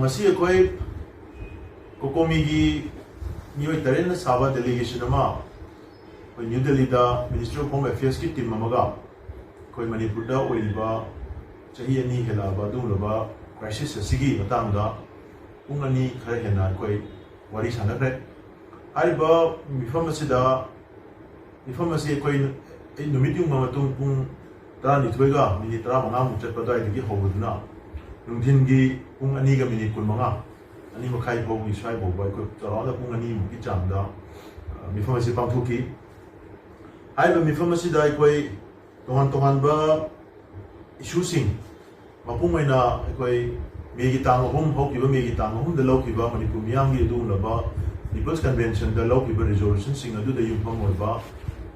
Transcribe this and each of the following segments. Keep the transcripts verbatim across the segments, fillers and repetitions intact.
ꯃꯁꯤ ꯑꯩꯈꯣꯏ ꯀꯣꯀꯣꯃꯤꯒꯤ ꯃꯤꯑꯣꯏ ꯇꯔꯦꯠꯅ ꯁꯥꯕ ꯗꯦꯂꯤꯒꯦꯁꯟ ꯑꯃ ꯑꯩꯈꯣꯏ ꯅ꯭ꯌꯨ ꯗꯦꯜꯂꯤꯗ ꯃꯤꯅꯤꯁꯇ꯭ꯔꯤ ꯑꯣꯐ ꯍꯣꯝ ꯑꯦꯐꯤꯌꯔꯁꯀꯤ ꯇꯤꯝ ꯑꯃꯒ ꯑꯩꯈꯣꯏ ꯃꯅꯤꯄꯨꯔꯗ ꯑꯣꯏꯔꯤꯕ ꯆꯍꯤ ꯑꯅꯤ ꯍꯦꯜꯂꯛꯑꯕ ꯑꯗꯨꯒꯨꯝꯂꯕ ꯀ꯭ꯔꯥꯏꯁꯤꯁ ꯑꯁꯤꯒꯤ ꯃꯇꯥꯡꯗ ꯄꯨꯡ ꯑꯅꯤ ꯈꯔ ꯍꯦꯟꯅ ꯑꯩꯈꯣꯏ ꯋꯥꯔꯤ ꯁꯥꯟꯅꯈ꯭ꯔꯦ꯫ ꯍꯥꯏꯔꯤꯕ ꯃꯤꯐꯝ ꯑꯁꯤꯗ ꯃꯤꯐꯝ ꯑꯁꯤ ꯑꯩꯈꯣꯏ ꯑꯩ ꯅꯨꯃꯤꯠ ꯌꯨꯡꯕ ꯃꯇꯨꯡ ꯄꯨꯡ ꯇꯔꯥꯅꯤꯊꯣꯏꯒ ꯃꯤꯅꯤꯠ ꯇꯔꯥꯃꯉꯥꯃꯨꯛ ꯆꯠꯄ ꯑꯗꯨꯋꯥꯏꯗꯒꯤ ꯍꯧꯕꯗꯨꯅ ꯅꯨꯡꯊꯤꯟꯒꯤ ꯄꯨꯡ ꯑꯅꯤꯒ ꯃꯤꯅꯤꯠ ꯀꯨꯟꯃꯉꯥ, ꯑꯅꯤ ꯃꯈꯥꯏ ꯐꯥꯎꯒꯤ ꯁ꯭ꯋꯥꯏ ꯐꯥꯎꯕ ꯑꯩꯈꯣꯏ ꯆꯥꯎꯔꯥꯛꯅ ꯄꯨꯡ ꯑꯅꯤꯃꯨꯛꯀꯤ ꯆꯥꯡꯗ, ꯑ, ꯃꯤꯐꯝ ꯑꯁꯤ ꯄꯥꯡꯊꯣꯛꯈꯤ꯫ ꯍꯥꯏꯔꯤꯕ ꯃꯤꯐꯝ ꯑꯁꯤꯗ ꯑꯩꯈꯣꯏ ꯇꯣꯉꯥꯟ ꯇꯣꯉꯥꯟꯕ ꯏꯁꯨꯁꯤꯡ, ꯃꯄꯨꯡ ꯑꯣꯏꯅ ꯑꯩꯈꯣꯏ ꯃꯦꯒꯤ ꯇꯥꯡ ꯑꯍꯨꯝ, ꯍꯧꯈꯤꯕ ꯃꯦꯒꯤ ꯇꯥꯡ ꯑꯍꯨꯝꯗ ꯂꯧꯈꯤꯕ ꯃꯅꯤꯄꯨꯔ ꯃꯤꯌꯥꯝꯒꯤ ꯑꯗꯨꯒꯨꯝꯂꯕ ꯄꯤꯄꯜꯁ ꯀꯟꯚꯦꯟꯁꯟꯗ ꯂꯧꯈꯤꯕ ꯔꯤꯖꯣꯂꯨꯁꯟꯁꯤꯡ ꯑꯗꯨꯗ ꯌꯨꯝꯐꯝ ꯑꯣꯏꯕ,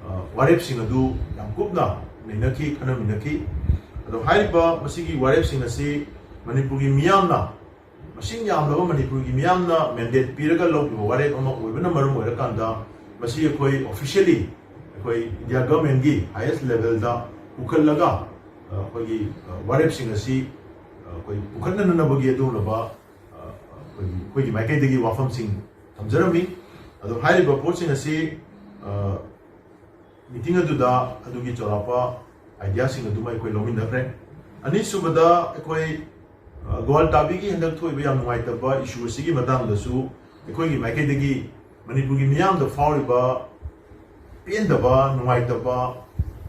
ꯑ, ꯋꯥꯔꯦꯞꯁꯤꯡ ꯑꯗꯨ ꯌꯥꯝ ꯀꯨꯞꯅ ꯅꯩꯅꯈꯤ, ꯈꯟꯅꯃꯤꯟꯅꯈꯤ꯫ ꯑꯗꯣ ꯍꯥꯏꯔꯤꯕ ꯃꯁꯤꯒꯤ ꯋꯥꯔꯦꯞꯁꯤꯡ ꯑꯁꯤ ꯃꯅꯤꯄꯨꯔꯒꯤ ꯃꯤꯌꯥꯝꯅ ꯃꯁꯤꯡ ꯌꯥꯝꯂꯕ ꯃꯅꯤꯄꯨꯔꯒꯤ ꯃꯤꯌꯥꯝꯅ ꯃꯦꯟꯗꯦꯠ ꯄꯤꯔꯒ ꯂꯧꯈꯤꯕ ꯋꯥꯔꯦꯞ ꯑꯃ ꯑꯣꯏꯕꯅ ꯃꯔꯝ ꯑꯣꯏꯔꯀꯥꯟꯗ, ꯃꯁꯤ ꯑꯩꯈꯣꯏ ꯑꯣꯐꯤꯁꯤꯌꯦꯜꯂꯤ ꯑꯩꯈꯣꯏ ꯏꯟꯗꯤꯌꯥ ꯒꯚꯔꯟꯃꯦꯟꯒꯤ ꯍꯥꯏꯌꯦꯁ ꯂꯦꯚꯦꯜꯗ ꯄꯨꯈꯠꯂꯒ, ꯑ, ꯑꯩꯈꯣꯏꯒꯤ, ꯑ, ꯋꯥꯔꯦꯞꯁꯤꯡ ꯑꯁꯤ, ꯑ, ꯑꯩꯈꯣꯏ ꯄꯨꯈꯠꯅꯅꯕꯒꯤ ꯑꯗꯨꯒꯨꯝꯂꯕ, ꯑ, ꯑꯩꯈꯣꯏꯒꯤ, ꯑꯩꯈꯣꯏꯒꯤ ꯃꯥꯏꯀꯩꯗꯒꯤ ꯋꯥꯐꯝꯁꯤꯡ ꯊꯝꯖꯔꯝꯃꯤ꯫ ꯑꯗꯣ ꯍꯥꯏꯔꯤꯕ ꯄꯣꯠꯁꯤꯡ ꯑꯁꯤ, ꯑ, ꯃꯤꯇꯤꯡ ꯑꯗꯨꯗ ꯑꯗꯨꯒꯤ ꯆꯥꯎꯔꯥꯛꯄ ꯑꯥꯏꯗꯤꯌꯥꯁꯤꯡ ꯑꯗꯨꯃ ꯑꯩꯈꯣꯏ ꯂꯧꯃꯤꯟꯅꯈ꯭ꯔꯦ꯫ ꯑꯅꯤꯁꯨꯕꯗ ꯑꯩꯈꯣꯏ, ꯑ, ꯒꯣꯋꯥꯜ ꯇꯥꯕꯤꯒꯤ ꯍꯟꯗꯛ ꯊꯣꯛꯏꯕ ꯌꯥꯝ ꯅꯨꯡꯉꯥꯏꯇꯕ ꯏꯁꯨ ꯑꯁꯤꯒꯤ ꯃꯇꯥꯡꯗꯁꯨ ꯑꯩꯈꯣꯏꯒꯤ ꯃꯥꯏꯀꯩꯗꯒꯤ ꯃꯅꯤꯄꯨꯔꯒꯤ ꯃꯤꯌꯥꯝꯗ ꯐꯥꯎꯔꯤꯕ ꯄꯦꯟꯗꯕ, ꯅꯨꯡꯉꯥꯏꯇꯕ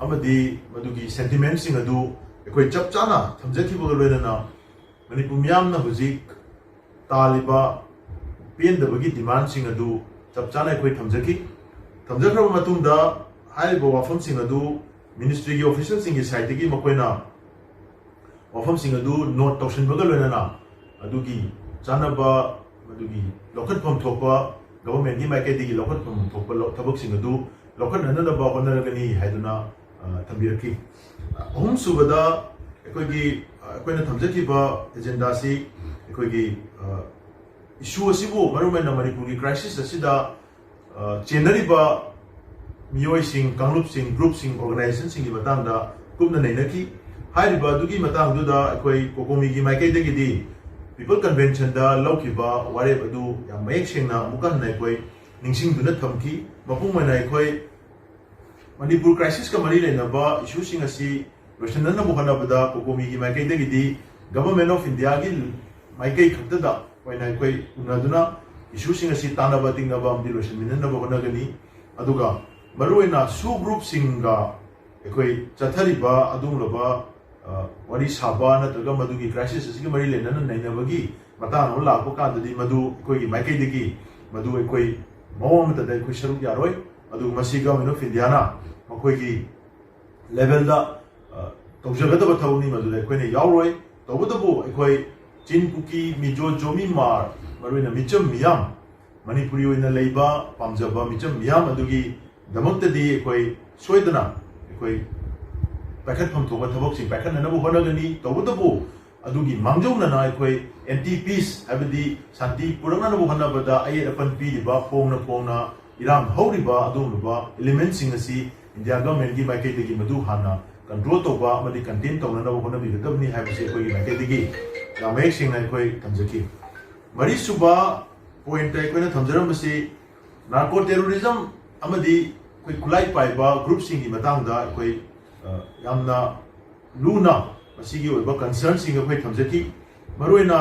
ꯑꯃꯗꯤ ꯃꯗꯨꯒꯤ ꯁꯦꯟꯇꯤꯃꯦꯟꯁꯤꯡ ꯑꯗꯨ ꯑꯩꯈꯣꯏ ꯆꯞ ꯆꯥꯅ ꯊꯝꯖꯈꯤꯕꯒ ꯂꯣꯏꯅꯅ ꯃꯅꯤꯄꯨꯔ ꯃꯤꯌꯥꯝꯅ ꯍꯧꯖꯤꯛ ꯇꯥꯜꯂꯤꯕ ꯄꯦꯟꯗꯕꯒꯤ ꯗꯤꯃꯥꯟꯁꯤꯡ ꯑꯗꯨ ꯆꯞ ꯆꯥꯅ ꯑꯩꯈꯣꯏ ꯊꯝꯖꯈꯤ꯫ ꯊꯝꯖꯈ꯭ꯔꯕ ꯃꯇꯨꯡꯗ ꯍꯥꯏꯔꯤꯕ ꯋꯥꯐꯝꯁꯤꯡ ꯑꯗꯨ ꯃꯤꯅꯤꯁꯇ꯭ꯔꯤꯒꯤ ꯑꯣꯐꯤꯁꯤꯌꯦꯜꯁꯤꯡꯒꯤ ꯁꯥꯏꯠꯇꯒꯤ ꯃꯈꯣꯏꯅ ꯋꯥꯐꯝꯁꯤꯡ ꯑꯗꯨ ꯅꯣꯠ ꯇꯧꯁꯤꯟꯕꯒ ꯂꯣꯏꯅꯅ ꯑꯗꯨꯒꯤ ꯆꯥꯅꯕ, ꯃꯗꯨꯒꯤ ꯂꯧꯈꯠꯐꯝ ꯊꯣꯛꯄ, ꯒꯚꯔꯟꯃꯦꯟꯠꯀꯤ ꯃꯥꯏꯀꯩꯗꯒꯤ ꯂꯧꯈꯠꯐꯝ ꯊꯣꯛꯄ ꯂꯧ-, ꯊꯕꯛꯁꯤꯡ ꯑꯗꯨ ꯂꯧꯈꯠꯅꯅꯕ ꯍꯣꯠꯅꯔꯒꯅꯤ ꯍꯥꯏꯗꯨꯅ, ꯑ, ꯊꯝꯕꯤꯔꯛꯈꯤ꯫ ꯑꯍꯨꯝꯁꯨꯕꯗ ꯑꯩꯈꯣꯏꯒꯤ, ꯑ, ꯑꯩꯈꯣꯏꯅ ꯊꯝꯖꯈꯤꯕ ꯑꯦꯖꯦꯟꯗꯥꯁꯤ ꯑꯩꯈꯣꯏꯒꯤ, ꯑ, ꯏꯁꯨ ꯑꯁꯤꯕꯨ, ꯃꯔꯨꯑꯣꯏꯅ ꯃꯅꯤꯄꯨꯔꯒꯤ ꯀ꯭ꯔꯥꯏꯁꯤꯁ ꯑꯁꯤꯗ, ꯑ, ꯆꯦꯟꯅꯔꯤꯕ ꯃꯤꯑꯣꯏꯁꯤꯡ, ꯀꯥꯡꯂꯨꯞꯁꯤꯡ, ꯒ꯭ꯔꯨꯞꯁꯤꯡ, ꯑꯣꯔꯒꯅꯥꯏꯖꯦꯁꯟꯁꯤꯡꯒꯤ ꯃꯇꯥꯡꯗ ꯀꯨꯞꯅ ꯅꯩꯅꯈꯤ꯫ ꯍꯥꯏꯔꯤꯕ ꯑꯗꯨꯒꯤ ꯃꯇꯥꯡꯗꯨꯗ ꯑꯩꯈꯣꯏ ꯀꯣꯀꯣꯃꯤꯒꯤ ꯃꯥꯏꯀꯩꯗꯒꯤꯗꯤ People Conventionꯗ ꯂꯧꯈꯤꯕ ꯋꯥꯔꯦꯞ ꯑꯗꯨ ꯌꯥꯝ ꯃꯌꯦꯛ ꯁꯦꯡꯅ ꯑꯃꯨꯛꯀ ꯍꯟꯅ ꯑꯩꯈꯣꯏ ꯅꯤꯡꯁꯤꯡꯗꯨꯅ ꯊꯝꯈꯤ꯫ ꯃꯄꯨꯡ ꯑꯣꯏꯅ ꯑꯩꯈꯣꯏ ꯃꯅꯤꯄꯨꯔ crisisꯀ ꯃꯔꯤ ꯂꯩꯅꯕ issueꯁꯤꯡ ꯑꯁꯤ ꯂꯣꯏꯁꯤꯟꯅꯅꯕ ꯍꯣꯠꯅꯕꯗ COCOMIꯒꯤ ꯃꯥꯏꯀꯩꯗꯒꯤꯗꯤ Government of Indiaꯒꯤ ꯃꯥꯏꯀꯩ ꯈꯛꯇꯗ ꯑꯣꯏꯅ ꯑꯩꯈꯣꯏ ꯎꯅꯗꯨꯅ issueꯁꯤꯡ ꯑꯁꯤ ꯇꯥꯟꯅꯕ ꯇꯤꯡꯅꯕ ꯑꯃꯗꯤ ꯂꯣꯏꯁꯤꯟꯃꯤꯟꯅꯅꯕ ꯍꯣꯠꯅꯒꯅꯤ꯫ ꯑꯗꯨꯒ ꯃꯔꯨꯑꯣꯏꯅ SoO groupꯁꯤꯡꯒ ꯑꯩꯈꯣꯏ ꯆꯠꯊꯔꯤꯕ ꯑꯗꯨꯒꯨꯝꯂꯕ, ꯑ, ꯋꯥꯔꯤ ꯁꯥꯕ ꯅꯠꯇ꯭ꯔꯒ ꯃꯗꯨꯒꯤ crisis ꯑꯁꯤꯒ ꯃꯔꯤ ꯂꯩꯅꯅ ꯅꯩꯅꯕꯒꯤ ꯃꯇꯥꯡ ꯑꯃ ꯂꯥꯛꯄ ꯀꯥꯟꯗꯗꯤ ꯃꯗꯨ ꯑꯩꯈꯣꯏꯒꯤ ꯃꯥꯏꯀꯩꯗꯒꯤ ꯃꯗꯨ ꯑꯩꯈꯣꯏ ꯃꯑꯣꯡ ꯑꯃꯠꯇꯗ ꯑꯩꯈꯣꯏ ꯁꯔꯨꯛ ꯌꯥꯔꯣꯏ꯫ ꯑꯗꯨꯒ ꯃꯁꯤ Government of Indiaꯅ ꯃꯈꯣꯏꯒꯤ levelꯗ, ꯑ, ꯇꯧꯖꯒꯗꯕ ꯊꯕꯛꯅꯤ, ꯃꯗꯨꯗ ꯑꯩꯈꯣꯏꯅ ꯌꯥꯎꯔꯣꯏ꯫ ꯇꯧꯕꯇꯕꯨ ꯑꯩꯈꯣꯏ ꯆꯤꯟ, ꯀꯨꯀꯤ, ꯃꯤꯖꯣ, ꯖꯣꯃꯤ, ꯃꯥꯔ, ꯃꯔꯨꯑꯣꯏꯅ ꯃꯤꯆꯝ ꯃꯤꯌꯥꯝ, ꯃꯅꯤꯄꯨꯔꯤ ꯑꯣꯏꯅ ꯂꯩꯕ ꯄꯥꯝꯖꯕ ꯃꯤꯆꯝ ꯃꯤꯌꯥꯝ ꯑꯗꯨꯒꯤꯗꯃꯛꯇꯗꯤ ꯑꯩꯈꯣꯏ ꯁꯣꯏꯗꯅ ꯑꯩꯈꯣꯏ ꯄꯥꯏꯈꯠꯐꯝ ꯊꯣꯛꯄ ꯊꯕꯛꯁꯤꯡ ꯄꯥꯏꯈꯠꯅꯅꯕ ꯍꯣꯠꯅꯒꯅꯤ꯫ ꯇꯧꯕꯇꯕꯨ ꯑꯗꯨꯒꯤ ꯃꯥꯡꯖꯧꯅꯅ ꯑꯩꯈꯣꯏ anti peace, ꯍꯥꯏꯕꯗꯤ ꯁꯥꯟꯇꯤ ꯄꯨꯔꯛꯅꯅꯕ ꯍꯣꯠꯅꯕꯗ ꯑꯌꯦꯠ ꯑꯄꯟ ꯄꯤꯔꯤꯕ, ꯐꯣꯡꯅ ꯐꯣꯡꯅ ꯏꯔꯥꯡ ꯍꯧꯔꯤꯕ ꯑꯗꯨꯒꯨꯝꯂꯕ elementꯁꯤꯡ ꯑꯁꯤ India Governmentꯀꯤ ꯃꯥꯏꯀꯩꯗꯒꯤ ꯃꯗꯨ ꯍꯥꯟꯅ control ꯇꯧꯕ ꯑꯃꯗꯤ contain ꯇꯧꯅꯅꯕ ꯍꯣꯠꯅꯕꯤꯒꯗꯕꯅꯤ ꯍꯥꯏꯕꯁꯤ ꯑꯩꯈꯣꯏꯒꯤ ꯃꯥꯏꯀꯩꯗꯒꯤ ꯌꯥꯝ ꯃꯌꯦꯛ ꯁꯦꯡꯅ ꯑꯩꯈꯣꯏ ꯊꯝꯖꯈꯤ꯫ ꯃꯔꯤꯁꯨꯕ pointꯇ ꯑꯩꯈꯣꯏꯅ ꯊꯝꯖꯔꯝꯕꯁꯤ narco terrorism ꯑꯃꯗꯤ ꯑꯩꯈꯣꯏ ꯈꯨꯠꯂꯥꯏ ꯄꯥꯏꯕ groupꯁꯤꯡꯒꯤ ꯃꯇꯥꯡꯗ ꯑꯩꯈꯣꯏ, ꯑ, ꯌꯥꯝꯅ ꯂꯨꯅ ꯃꯁꯤꯒꯤ ꯑꯣꯏꯕ concernꯁꯤꯡ ꯑꯩꯈꯣꯏ ꯊꯝꯖꯈꯤ꯫ ꯃꯔꯨꯑꯣꯏꯅ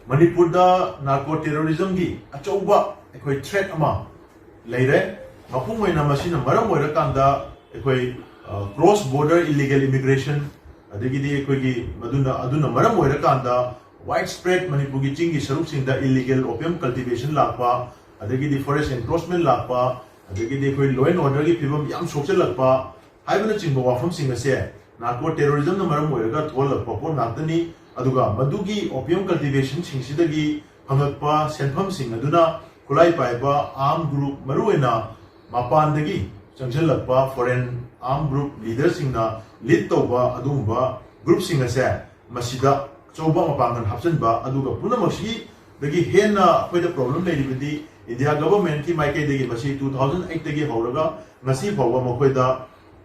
ꯃꯅꯤꯄꯨꯔꯗ narco terrorismꯒꯤ ꯑꯆꯧꯕ ꯑꯩꯈꯣꯏ threat ꯑꯃ ꯂꯩꯔꯦ꯫ ꯃꯄꯨꯡ ꯑꯣꯏꯅ ꯃꯁꯤꯅ ꯃꯔꯝ ꯑꯣꯏꯔꯀꯥꯟꯗ ꯑꯩꯈꯣꯏ, ꯑ, cross border illegal immigration, ꯑꯗꯒꯤꯗꯤ ꯑꯩꯈꯣꯏꯒꯤ ꯃꯗꯨꯅ, ꯑꯗꯨꯅ ꯃꯔꯝ ꯑꯣꯏꯔꯀꯥꯟꯗ widespread ꯃꯅꯤꯄꯨꯔꯒꯤ ꯆꯤꯡꯒꯤ ꯁꯔꯨꯛꯁꯤꯡꯗ illegal opium cultivation ꯂꯥꯛꯄ, ꯑꯗꯒꯤꯗꯤ forest encroachment ꯂꯥꯛꯄ, ꯑꯗꯒꯤꯗꯤ ꯑꯩꯈꯣꯏ law and orderꯒꯤ ꯐꯤꯕꯝ ꯌꯥꯝ ꯁꯣꯛꯆꯜꯂꯛꯄ ꯍꯥꯏꯕꯅꯆꯤꯡꯕ ꯋꯥꯐꯝꯁꯤꯡ ꯑꯁꯦ narco terrorismꯅ ꯃꯔꯝ ꯑꯣꯏꯔꯒ ꯊꯣꯛꯍꯜꯂꯛꯄ ꯄꯣꯠ ꯉꯥꯛꯇꯅꯤ꯫ ꯑꯗꯨꯒ ꯃꯗꯨꯒꯤ opium cultivationꯁꯤꯡꯁꯤꯗꯒꯤ ꯐꯪꯂꯛꯄ ꯁꯦꯟꯐꯝꯁꯤꯡ ꯑꯗꯨꯅ ꯈꯨꯠꯂꯥꯏ ꯄꯥꯏꯕ armed group, ꯃꯔꯨꯑꯣꯏꯅ ꯃꯄꯥꯟꯗꯒꯤ ꯆꯪꯁꯤꯜꯂꯛꯄ foreign armed group leaderꯁꯤꯡꯅ lead ꯇꯧꯕ ꯑꯗꯨꯒꯨꯝꯕ groupꯁꯤꯡ ꯑꯁꯦ ꯃꯁꯤꯗ ꯑꯆꯧꯕ ꯃꯄꯥꯡꯒꯜ ꯍꯥꯞꯆꯤꯟꯕ, ꯑꯗꯨꯒ ꯄꯨꯝꯅꯃꯛꯁꯤꯗꯒꯤ ꯍꯦꯟꯅ ꯑꯩꯈꯣꯏꯗ problem ꯂꯩꯔꯤꯕꯗꯤ India Governmentꯀꯤ ꯃꯥꯏꯀꯩꯗꯒꯤ ꯃꯁꯤ two thousand eightꯇꯒꯤ ꯍꯧꯔꯒ ꯉꯁꯤ ꯐꯥꯎꯕ ꯃꯈꯣꯏꯗ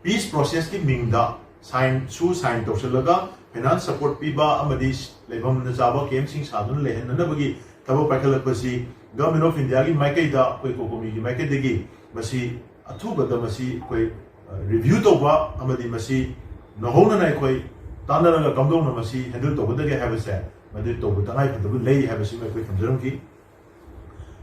peace processꯀꯤ ꯃꯤꯡꯗ sign, ꯁꯨ sign ꯇꯧꯁꯤꯜꯂꯒ ꯐꯥꯏꯅꯥꯟꯁ ꯁꯄꯣꯔꯠ ꯄꯤꯕ ꯑꯃꯗꯤ ꯂꯩꯐꯝꯅ ꯆꯥꯕ ꯀꯦꯝꯁꯤꯡ ꯁꯥꯗꯨꯅ ꯂꯩꯍꯟꯅꯅꯕꯒꯤ ꯊꯕꯛ ꯄꯥꯏꯈꯠꯂꯛꯄꯁꯤ ꯒꯚꯔꯟꯃꯦꯟ ꯑꯣꯐ ꯏꯟꯗꯤꯌꯥꯒꯤ ꯃꯥꯏꯀꯩꯗ ꯑꯩꯈꯣꯏ ꯀꯣꯀꯣꯃꯤꯒꯤ ꯃꯥꯏꯀꯩꯗꯒꯤ ꯃꯁꯤ ꯑꯊꯨꯕꯗ ꯃꯁꯤ ꯑꯩꯈꯣꯏ ꯔꯤꯚ꯭ꯌꯨ ꯇꯧꯕ ꯑꯃꯗꯤ ꯃꯁꯤ ꯅꯧꯍꯧꯅꯅ ꯑꯩꯈꯣꯏ ꯇꯥꯟꯅꯔꯒ ꯀꯝꯗꯧꯅ ꯃꯁꯤ ꯍꯦꯟꯗꯜ ꯇꯧꯒꯗꯒꯦ ꯍꯥꯏꯕꯁꯦ ꯃꯗꯨ ꯇꯧꯕ ꯇꯉꯥꯏ ꯐꯗꯕ ꯂꯩ ꯍꯥꯏꯕꯁꯤꯃ ꯑꯩꯈꯣꯏ ꯊꯝꯖꯔꯝꯈꯤ꯫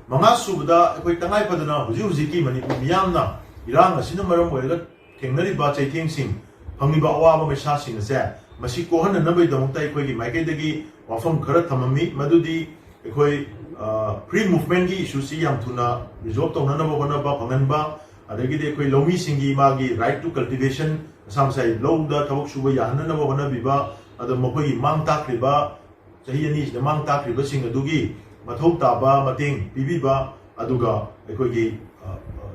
ꯃꯉꯥ ꯁꯨꯕꯗ ꯑꯩꯈꯣꯏ ꯇꯉꯥꯏ ꯐꯗꯅ ꯍꯧꯖꯤꯛ ꯍꯧꯖꯤꯛꯀꯤ ꯃꯅꯤꯄꯨꯔ ꯃꯤꯌꯥꯝꯅ ꯏꯔꯥꯡ ꯑꯁꯤꯅ ꯃꯔꯝ ꯑꯣꯏꯔꯒ ꯊꯦꯡꯅꯔꯤꯕ ꯆꯩꯊꯦꯡꯁꯤꯡ, ꯐꯪꯂꯤꯕ ꯑꯋꯥꯕ ꯃꯩꯁꯥꯁꯤꯡ ꯑꯁꯦ ꯃꯁꯤ ꯀꯣꯛꯍꯟꯅꯅꯕꯒꯤꯗꯃꯛꯇ ꯑꯩꯈꯣꯏꯒꯤ ꯃꯥꯏꯀꯩꯗꯒꯤ ꯋꯥꯐꯝ ꯈꯔ ꯊꯝꯃꯝꯃꯤ꯫ ꯃꯗꯨꯗꯤ ꯑꯩꯈꯣꯏ ꯐ꯭ꯔꯤ ꯃꯨꯚꯃꯦꯟꯒꯤ ꯏꯁꯨꯁꯤ ꯌꯥꯝ ꯊꯨꯅ ꯔꯤꯖꯣꯜꯕ ꯇꯧꯅꯅꯕ ꯍꯣꯠꯅꯕ, ꯐꯪꯍꯟꯕ, ꯑꯗꯒꯤꯗꯤ ꯑꯩꯈꯣꯏ ꯂꯧꯃꯤꯁꯤꯡꯒꯤ ꯃꯥꯒꯤ right to cultivation, ꯃꯁꯥ ꯃꯁꯥꯒꯤ ꯂꯧꯗ ꯊꯕꯛ ꯁꯨꯕ ꯌꯥꯍꯟꯅꯅꯕ ꯍꯣꯠꯅꯕꯤꯕ, ꯑꯗꯣ ꯃꯈꯣꯏꯒꯤ ꯃꯥꯡ ꯇꯥꯛꯈ꯭ꯔꯤꯕ, ꯆꯍꯤ ꯑꯅꯤꯁꯤꯗ ꯃꯥꯡ ꯇꯥꯛꯈ꯭ꯔꯤꯕꯁꯤꯡ ꯑꯗꯨꯒꯤ ꯃꯊꯧ ꯇꯥꯕ ꯃꯇꯦꯡ ꯄꯤꯕꯤꯕ, ꯑꯗꯨꯒ ꯑꯩꯈꯣꯏꯒꯤ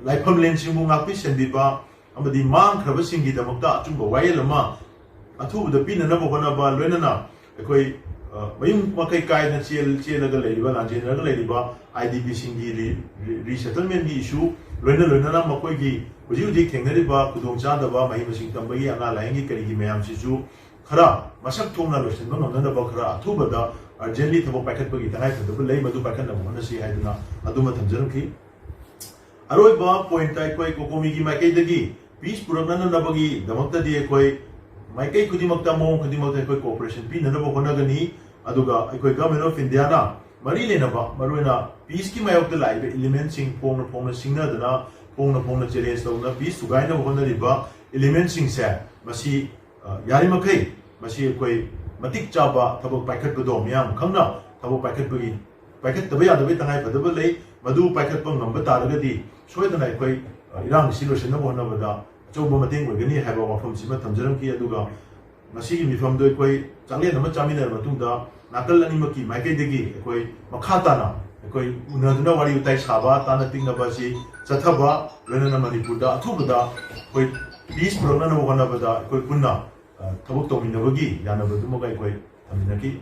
ꯂꯥꯏꯐꯝꯂꯦꯟꯁꯤꯡꯕꯨ ꯉꯥꯛꯄꯤ ꯁꯦꯟꯕꯤꯕ ꯑꯃꯗꯤ ꯃꯥꯡꯈ꯭ꯔꯕꯁꯤꯡꯒꯤꯗꯃꯛꯇ ꯑꯆꯨꯝꯕ ꯋꯥꯌꯦꯜ ꯑꯃ ꯑꯊꯨꯕꯗ ꯄꯤꯅꯅꯕ ꯍꯣꯠꯅꯕ, ꯂꯣꯏꯅꯅ ꯑꯩꯈꯣꯏ ꯃꯌꯨꯝ ꯃꯀꯩ ꯀꯥꯏꯅ ꯆꯦꯜꯂꯒ ꯂꯩꯔꯤꯕ, ꯂꯥꯟꯖꯦꯟꯅꯔꯒ ꯂꯩꯔꯤꯕ IDPꯁꯤꯡꯒꯤ resettlementꯀꯤ issue, ꯂꯣꯏꯅ ꯂꯣꯏꯅꯅ ꯃꯈꯣꯏꯒꯤ ꯍꯧꯖꯤꯛ ꯍꯧꯖꯤꯛ ꯊꯦꯡꯅꯔꯤꯕ ꯈꯨꯗꯣꯡꯆꯥꯗꯕ, ꯃꯍꯩ ꯃꯁꯤꯡ ꯇꯝꯕꯒꯤ, ꯑꯅꯥ ꯂꯥꯏꯌꯦꯡꯒꯤ, ꯀꯔꯤꯒꯤ ꯃꯌꯥꯝꯁꯤꯁꯨ ꯈꯔ ꯃꯁꯛ ꯊꯣꯛꯅ ꯂꯣꯏꯁꯤꯟꯕ ꯉꯝꯅꯅꯕ ꯈꯔ ꯑꯊꯨꯕꯗ urgently ꯊꯕꯛ ꯄꯥꯏꯈꯠꯄꯒꯤ ꯇꯉꯥꯏꯐꯗꯕ ꯂꯩ꯫ ꯃꯗꯨ ꯄꯥꯏꯈꯠꯅꯕ ꯍꯣꯠꯅꯁꯤ ꯍꯥꯏꯗꯨꯅ ꯑꯗꯨꯃ ꯊꯝꯖꯔꯝꯈꯤ꯫ ꯑꯔꯣꯏꯕ ꯄꯣꯏꯟꯠꯇ ꯑꯩꯈꯣꯏ ꯀꯣꯀꯣꯃꯤꯒꯤ ꯃꯥꯏꯀꯩꯗꯒꯤ ꯄꯤꯁ ꯄꯨꯔꯛꯅꯅꯕꯒꯤꯗꯃꯛꯇꯗꯤ ꯑꯩꯈꯣꯏ ꯃꯥꯏꯀꯩ ꯈꯨꯗꯤꯡꯃꯛꯇ, ꯃꯑꯣꯡ ꯈꯨꯗꯤꯡꯃꯛꯇ ꯑꯩꯈꯣꯏ ꯀꯣꯑꯣꯄꯔꯦꯁꯟ ꯄꯤꯅꯅꯕ ꯍꯣꯠꯅꯒꯅꯤ꯫ ꯑꯗꯨꯒ ꯑꯩꯈꯣꯏ ꯒꯚꯔꯟꯃꯦꯟ ꯑꯣꯐ ꯏꯟꯗꯤꯌꯥꯅ ꯃꯔꯤ ꯂꯩꯅꯕ, ꯃꯔꯨꯑꯣꯏꯅ ꯄꯤꯁꯀꯤ ꯃꯥꯌꯣꯛꯇ ꯂꯥꯛꯏꯕ ꯏꯂꯤꯃꯦꯟꯁꯤꯡ ꯐꯣꯡꯅ ꯐꯣꯡꯅ ꯁꯤꯡꯅꯗꯅ, ꯐꯣꯡꯅ ꯐꯣꯡꯅ ꯆꯦꯂꯦꯟꯖ ꯇꯧꯗꯨꯅ ꯄꯤꯁ ꯊꯨꯒꯥꯏꯅꯕ ꯍꯣꯠꯅꯔꯤꯕ ꯏꯂꯤꯃꯦꯟꯁꯤꯡꯁꯦ ꯃꯁꯤ ꯌꯥꯔꯤꯃꯈꯩ ꯃꯁꯤ ꯑꯩꯈꯣꯏ ꯃꯇꯤꯛ ꯆꯥꯕ ꯊꯕꯛ ꯄꯥꯏꯈꯠꯄꯗꯣ, ꯃꯤꯌꯥꯝ ꯈꯪꯅ ꯊꯕꯛ ꯄꯥꯏꯈꯠꯄꯒꯤ, ꯄꯥꯏꯈꯠꯇꯕ ꯌꯥꯗꯕꯒꯤ ꯇꯉꯥꯏꯐꯗꯕ ꯂꯩ꯫ ꯃꯗꯨ ꯄꯥꯏꯈꯠꯄ ꯉꯝꯕ ꯇꯥꯔꯒꯗꯤ ꯁꯣꯏꯗꯅ ꯑꯩꯈꯣꯏ ꯏꯔꯥꯡꯁꯤ ꯂꯣꯏꯁꯤꯟꯅꯕ ꯍꯣꯠꯅꯕꯗ ꯑꯆꯧꯕ ꯃꯇꯦꯡ ꯑꯣꯏꯒꯅꯤ ꯍꯥꯏꯕ ꯋꯥꯐꯝꯁꯤꯃ ꯊꯝꯖꯔꯝꯈꯤ꯫ ꯑꯗꯨꯒ ꯉꯁꯤꯒꯤ ꯃꯤꯐꯝꯗꯨ ꯑꯩꯈꯣꯏ ꯆꯥꯛꯂꯦꯟ ꯑꯃ ꯆꯥꯃꯤꯟꯅꯔꯕ ꯃꯇꯨꯡꯗ ꯅꯥꯀꯜ ꯑꯅꯤꯃꯛꯀꯤ ꯃꯥꯏꯀꯩꯗꯒꯤ ꯑꯩꯈꯣꯏ ꯃꯈꯥ ꯇꯥꯅ ꯑꯩꯈꯣꯏ ꯎꯅꯗꯨꯅ ꯋꯥꯔꯤ ꯋꯥꯇꯥꯏ ꯁꯥꯕ, ꯇꯥꯅ ꯇꯤꯛꯅꯕ ꯑꯁꯤ ꯆꯠꯊꯕ, ꯂꯣꯏꯅꯅ ꯃꯅꯤꯄꯨꯔꯗ ꯑꯊꯨꯕꯗ ꯑꯩꯈꯣꯏ ꯄꯤꯁ ꯄꯨꯔꯛꯅꯅꯕ ꯍꯣꯠꯅꯕꯗ ꯑꯩꯈꯣꯏ ꯄꯨꯟꯅ ꯊꯕꯛ ꯇꯧꯃꯤꯟꯅꯕꯒꯤ ꯌꯥꯅꯕꯗꯨꯃꯒ ꯑꯩꯈꯣꯏ ꯊꯝꯃꯤꯟꯅꯈꯤ꯫